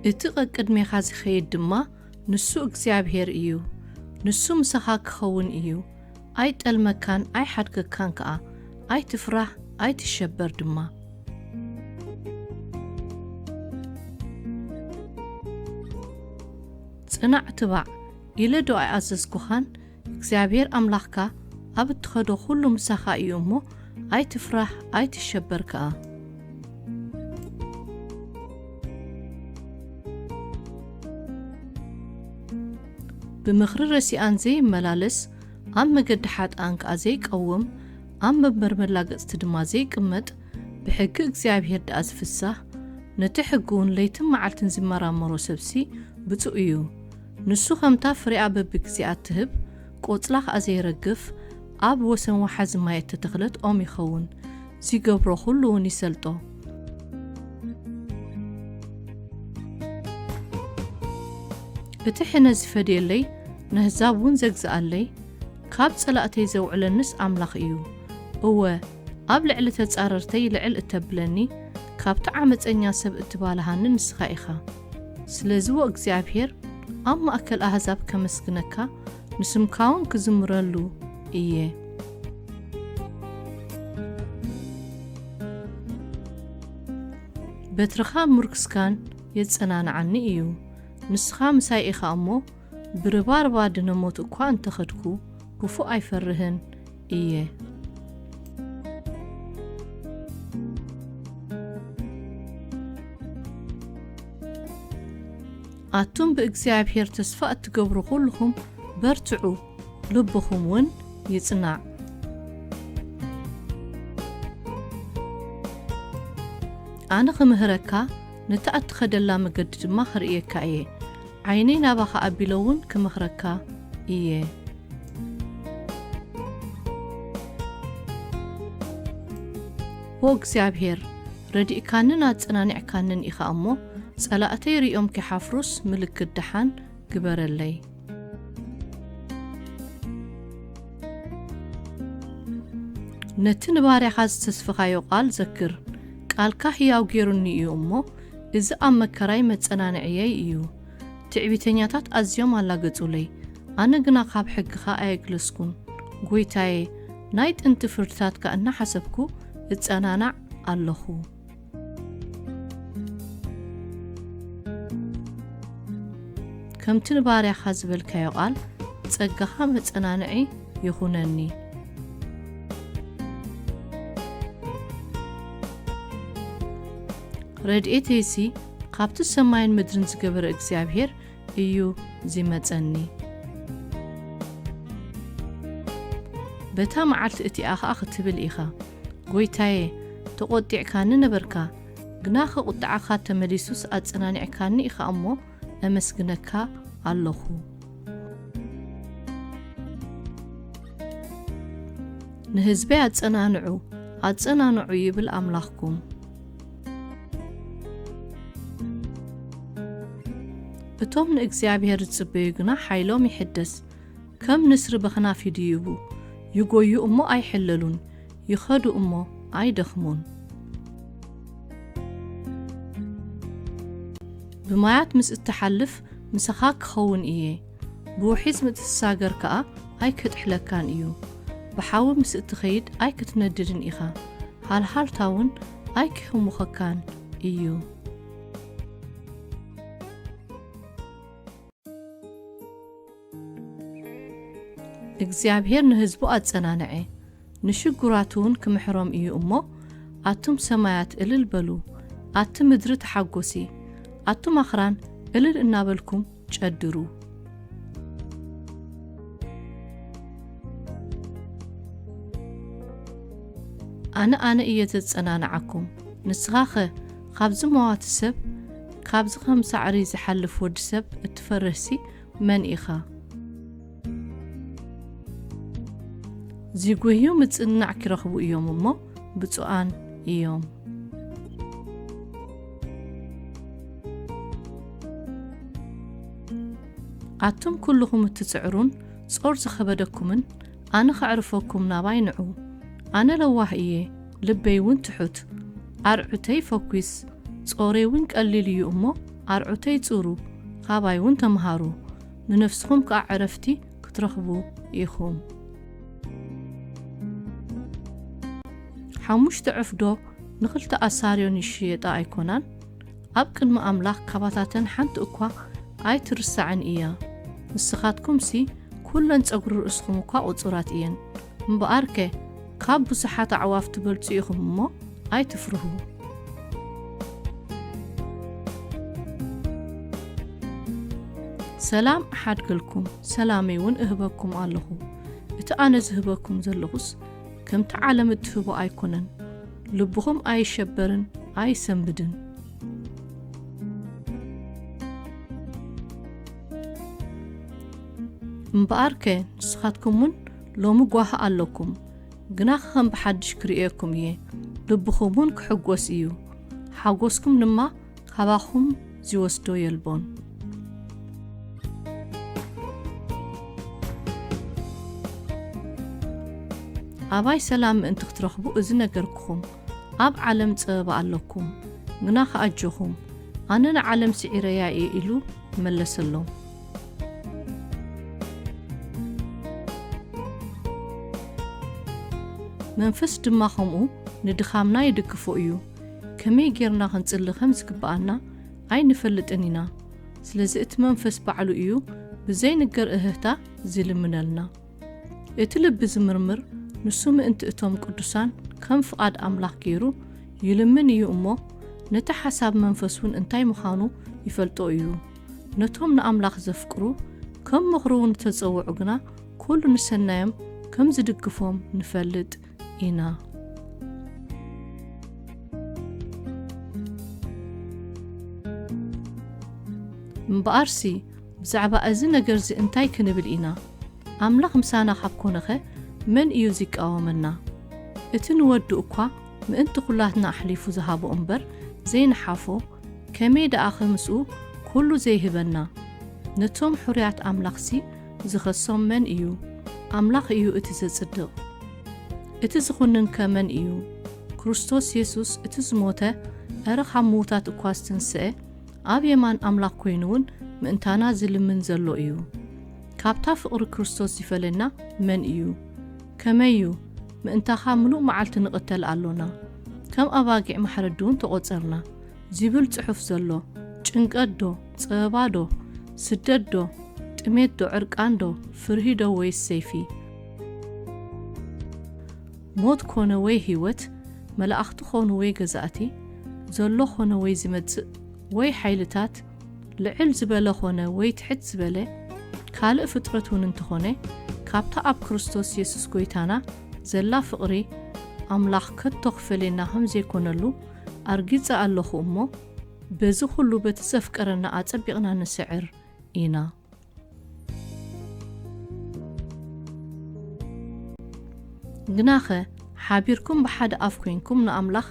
እቲ ቀቅድሜኻ ዝኸይድ ድማ ንሱ እግዚኣብሄር እዩ። ንሱ ምሳኻ ክኸውን እዩ። ኣይጠልመካን ኣይሓድገካን ከኣ። ኣይትፍራህ፣ ኣይትሸበር ድማ። ጽናዕ ትባዕ ኢለ ዶ ኣይኣዘዝኩኻን? እግዚኣብሄር ኣምላኽካ ኣብ እትኸዶ ኹሉ ምሳኻ እዩ እሞ፣ ኣይትፍራህ፣ ኣይትሸበር ከኣ። ብምኽሪ ረሲኣን ዘይመላለስ፣ ኣብ መገዲ ሓጥኣን ከኣ ዘይቀውም፣ ኣብ መንበር መላገጽቲ ድማ ዘይቅመጥ፣ ብሕጊ እግዚኣብሄር ደኣ ዝፍሳህ፣ ነቲ ሕጊ እውን ለይትን መዓልትን ዝመራመሮ ሰብሲ ብፁእ እዩ። ንሱ ኸምታ ፍሬኣ በብግዜኣ እትህብ ቆጽላ ኸኣ ዘይረግፍ፣ ኣብ ወሰን ወሓዚ ማይ እተተኽለት ኦም ይኸውን። ዚገብሮ ኹሉ እውን ይሰልጦ። እቲ ሕነ ዝፈድየለይ፣ ነህዛብ እውን ዘግዝኣለይ፣ ካብ ጸላእተይ ዘውዕለንስ ኣምላኽ እዩ። እወ፣ ኣብ ልዕሊ ተጻረርተይ ልዕል እተብለኒ፣ ካብቲ ዓመጸኛ ሰብ እትባልሃኒ ንስኻ ኢኻ። ስለዚ ወእግዚኣብሄር፣ ኣብ ማእከል ኣህዛብ ከመስግነካ፣ ንስምካ እውን ክዝምረሉ እየ። በትርኻ ምርኩስካን የጸናንዓኒ እዩ። ንስኻ ምሳይ ኢኻ እሞ፣ ብርባርባ ድነ ሞት እኳ እንተኸድኩ፣ ክፉእ ኣይፈርህን እየ። ኣቱም ብእግዚኣብሄር ተስፋ እትገብሩ ኩልኹም በርትዑ፣ ልብኹም እውን ይጽናዕ። ኣነ ክምህረካ፣ ነታ እትኸደላ መገዲ ድማ ኽርእየካ እየ። ዓይነይ ናባኻ ኣቢለ እውን ክመኽረካ እየ። ዎ እግዚኣብሄር፣ ረዲእካንን ኣጸናኒዕካንን ኢኻ እሞ፣ ጸላእተይ ርእዮም ኪሓፍሩስ ምልክት ደሓን ግበረለይ። ነቲ ንባርያኻ ዝተስፈኻዮ ቃል ዘክር። ቃልካ ህያው ገይሩኒ እዩ እሞ፣ እዚ ኣብ መከራይ መጸናንዕየይ እዩ። ትዕቢተኛታት ኣዝዮም ኣላገጹለይ፣ ኣነ ግና ካብ ሕግኻ ኣየግለስኩን። ጐይታየ፣ ናይ ጥንቲ ፍርድታትካ እናሓሰብኩ እጸናናዕ ኣለኹ። ከምቲ ንባርያኻ ዝበልካዮ ቃል፣ ጸጋኻ መጸናንዒ ይኹነኒ። ረድኤተይሲ ካብቲ ሰማይን ምድርን ዝገበረ እግዚኣብሄር እዩ ዚመጸኒ። በታ መዓልቲ እቲኣ ኸኣ ክትብል ኢኻ፣ ጐይታየ፣ ተቖጢዕካኒ ነበርካ፣ ግና ኸቁጥዓኻ ተመሊሱስ ኣጸናኒዕካኒ ኢኻ እሞ፣ እመስግነካ ኣለኹ። ንህዝበይ ኣጸናንዑ፣ ኣጸናንዑ ይብል ኣምላኽኩም። እቶም ንእግዚኣብሔር ዝጽበዩ ግና ሓይሎም ይሕደስ፣ ከም ንስሪ በኽናፍ ይድይቡ፣ ይጎዩ እሞ ኣይሕለሉን፣ ይኸዱ እሞ ኣይደኽሙን። ብማያት ምስ እትሓልፍ ምሳኻ ክኸውን እየ፣ ብውሒዝ ምስ እትሳገር ከኣ ኣይክጥሕለካን እዩ። ብሓዊ ምስ እትኸይድ ኣይክትነድድን ኢኻ፣ ሃልሃልታ እውን ኣይክህሙኸካን እዩ። እግዚኣብሔር ንህዝቡ ኣጸናንዐ፣ ንሽጉራት እውን ክምሕሮም እዩ እሞ፣ ኣቱም ሰማያት እልል በሉ፣ ኣቲ ምድሪ ተሓጎሲ፣ ኣቱም ኣኽራን እልል እናበልኩም ጨድሩ። ኣነ ኣነ እየ ዘጸናንዓኩም። ንስኻኸ ካብዚ መዋቲ ሰብ፣ ካብዚ ከም ሳዕሪ ዝሓልፍ ወዲ ሰብ እትፈርህሲ መን ኢኻ? ዚጉህዩ ምጽንናዕ ኪረኽቡ እዮም እሞ ብፁዓን እዮም። ኣቱም ኩልኹም እትጽዕሩን ጾር ዝኸበደኩምን፣ ኣነ ኸዕርፈኩም ናባይ ንዑ። ኣነ ለዋህ እየ፣ ልበይ እውን ትሑት። ኣርዑተይ ፈኲስ፣ ጾረይ እውን ቀሊል እዩ እሞ፣ ኣርዑተይ ጽሩ፣ ካባይ እውን ተምሃሩ፣ ንነፍስኹም ከኣ ዕረፍቲ ክትረኽቡ ኢኹም። ሓሙሽተ ዕፍ ዶ ንኽልተ ኣሳርዮን ይሽየጣ ኣይኮናን? ኣብ ቅድሚ ኣምላኽ ካባታተን ሓንቲ እኳ ኣይትርሳዕን እያ። ንስኻትኩምሲ ኩለን ጸጉሪ ርእስኹም እኳ ቁጹራት እየን። እምበኣርከ ካብ ብዙሓት ኣዕዋፍ ትበልጹ ኢኹም እሞ ኣይትፍርሁ። ሰላም እሓድገልኩም፣ ሰላመይ እውን እህበኩም ኣለኹ። እቲ ኣነ ዝህበኩም ዘለኹስ ከምቲ ዓለም እትህቦ ኣይኮነን። ልብኹም ኣይሸበርን ኣይሰንብድን። እምበኣርከ ንስኻትኩም እውን ሎሚ ጓሂ ኣለኩም፣ ግናኸ ከም ብሓድሽ ክርእየኩም እየ፣ ልብኹም እውን ክሕጎስ እዩ፣ ሓጎስኩም ድማ ካባኹም ዝወስዶ የልቦን። ኣባይ ሰላም ምእንቲ ክትረኽቡ እዚ ነገርኩኹም። ኣብ ዓለም ጸበባ ኣለኩም፣ ግናኸ ኣጆኹም፣ ኣነ ንዓለም ስዒረያ እየ ኢሉ መለሰሎም። መንፈስ ድማ ከምኡ ንድኻምና ይድግፎ እዩ። ከመይ ጌርና ክንጽሊ ከም ዝግብኣና ኣይንፈልጥን ኢና። ስለዚ እቲ መንፈስ ባዕሉ እዩ ብዘይንገር እህህታ ዝልምነልና። እቲ ልቢ ዝምርምር ንሱ ምእንቲ እቶም ቅዱሳን ከም ፍቓድ ኣምላኽ ገይሩ ይልምን እዩ እሞ፣ ነቲ ሓሳብ መንፈስ እውን እንታይ ምዃኑ ይፈልጦ እዩ። ነቶም ንኣምላኽ ዘፍቅሩ ከም ምኽሩ እውን ዝተጸውዑ ግና ኩሉ ንሰናዮም ከም ዝድግፎም ንፈልጥ ኢና። እምበኣርሲ ብዛዕባ እዚ ነገርዚ እንታይ ክንብል ኢና? ኣምላኽ ምሳና ካብ ኮነኸ መን እዩ ዚቃወመና? እቲ ንወዱ እኳ ምእንቲ ኹላትና ኣሕሊፉ ዝሃቦ እምበር ዘይንሓፎ፣ ከመይ ደኣ ኸ ምስኡ ኩሉ ዘይህበና? ነቶም ሕሩያት ኣምላኽሲ ዝኸሶም መን እዩ? ኣምላኽ እዩ እቲ ዘጽድቕ። እቲ ዝኹንን ከ መን እዩ? ክርስቶስ የሱስ እቲ ዝሞተ፣ እረ ካብ ምዉታት እኳ ዝተንስአ፣ ኣብ የማን ኣምላኽ ኮይኑ እውን ምእንታና ዝልምን ዘሎ እዩ። ካብታ ፍቕሪ ክርስቶስ ዝፈልየና መን እዩ? ከመይ እዩ? ምእንታኻ ምሉእ መዓልቲ ንቕተል ኣሎና፣ ከም ኣባጊዕ ማሕረዲ እውን ተቖጸርና። ዚብል ጽሑፍ ዘሎ፣ ጭንቀት ዶ፣ ጸበባ ዶ፣ ስደት ዶ፣ ጥሜት ዶ፣ ዕርቃን ዶ፣ ፍርሂ ዶ ወይስ ሰይፊ? ሞት ኮነ ወይ ህይወት፣ መላእኽቲ ኾኑ ወይ ገዛእቲ፣ ዘሎ ኾነ ወይ ዝመጽእ፣ ወይ ሓይልታት፣ ልዕል ዝበለ ኾነ ወይ ትሕት ዝበለ፣ ካልእ ፍጥረት እውን እንተኾነ፣ ካብታ ኣብ ክርስቶስ የሱስ ጐይታና ዘላ ፍቕሪ ኣምላኽ ከቶ ክፈልየና ከም ዘይኮነሉ ኣርጊጸ ኣለኹ እሞ፣ በዚ ኹሉ በቲ ዘፍቀረና ኣጸቢቕና ንስዕር ኢና። ግናኸ፣ ሓቢርኩም ብሓደ ኣፍ ኮይንኩም ንኣምላኽ፣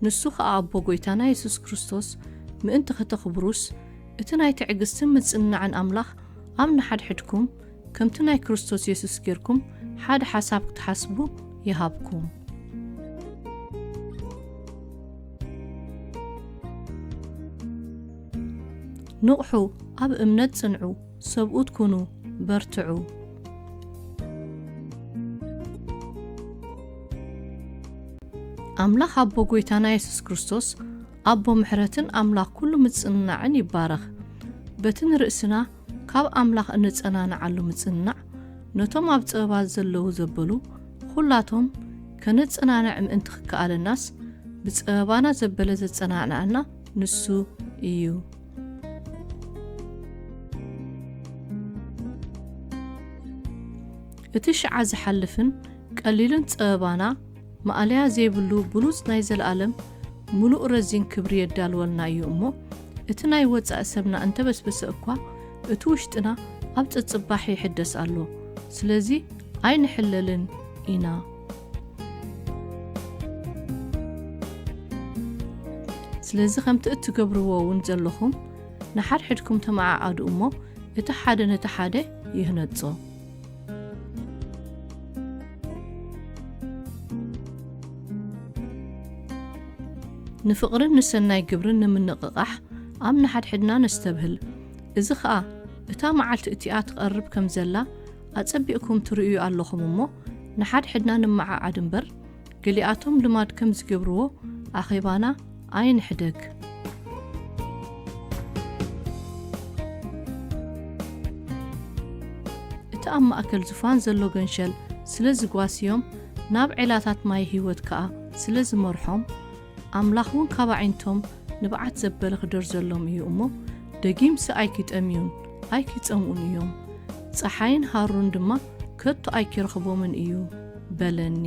ንሱ ኸኣ ኣቦ ጐይታና የሱስ ክርስቶስ ምእንቲ ኸተኽብሩስ፣ እቲ ናይ ትዕግስትን ምጽንናዕን ኣምላኽ ኣብ ንሓድሕድኩም ከምቲ ናይ ክርስቶስ የሱስ ጌርኩም ሓደ ሓሳብ ክትሓስቡ ይሃብኩም። ንቕሑ፣ ኣብ እምነት ጽንዑ፣ ሰብኡት ኩኑ፣ በርትዑ። ኣምላኽ ኣቦ ጐይታና የሱስ ክርስቶስ፣ ኣቦ ምሕረትን ኣምላኽ ኩሉ ምጽንናዕን ይባረኽ። በቲ ንርእስና ካብ ኣምላኽ እንጸናንዓሉ ምጽንናዕ፣ ነቶም ኣብ ጸበባ ዘለዉ ዘበሉ ኹላቶም ከነጸናንዕ ምእንቲ ክከኣለናስ፣ ብጸበባና ዘበለ ዘጸናንዓና ንሱ እዩ። እቲ ሽዓ ዝሓልፍን ቀሊልን ጸበባና፣ ማእለያ ዘይብሉ ብሉጽ ናይ ዘለኣለም ምሉእ ረዚን ክብሪ የዳልወልና እዩ እሞ፣ እቲ ናይ ወጻኢ ሰብና እንተበስበሰ እኳ፣ እቲ ውሽጥና ኣብ ጸጽባሕ ይሕደስ ኣሎ። ስለዚ ኣይንሕለልን ኢና። ስለዚ ከምቲ እትገብርዎ እውን ዘለኹም፣ ንሓድሕድኩም ተመዓዓዱ እሞ፣ እቲ ሓደ ነቲ ሓደ ይህነጾ። ንፍቕርን ንሰናይ ግብርን ንምንቕቓሕ፣ ኣብ ንሓድሕድና ነስተብህል። እዚ ኸኣ እታ መዓልቲ እቲኣ ትቐርብ ከም ዘላ ኣጸቢቕኩም ትርእዩ ኣለኹም እሞ፣ ንሓድሕድና ንመዓዓድ እምበር፣ ገሊኣቶም ልማድ ከም ዝገብርዎ ኣኼባና ኣይንሕደግ። እቲ ኣብ ማእከል ዙፋን ዘሎ ገንሸል ስለ ዝጓስዮም፣ ናብ ዔላታት ማይ ህይወት ከኣ ስለ ዝመርሖም፣ ኣምላኽ እውን ካብ ኣዒንቶም ንብዓት ዘበለ ክደርዘሎም እዩ እሞ፣ ደጊምሲ ኣይኪጠምዩን ኣይኪጸምኡን እዮም፣ ጸሓይን ሃሩርን ድማ ከቶ ኣይኪረኽቦምን እዩ በለኒ።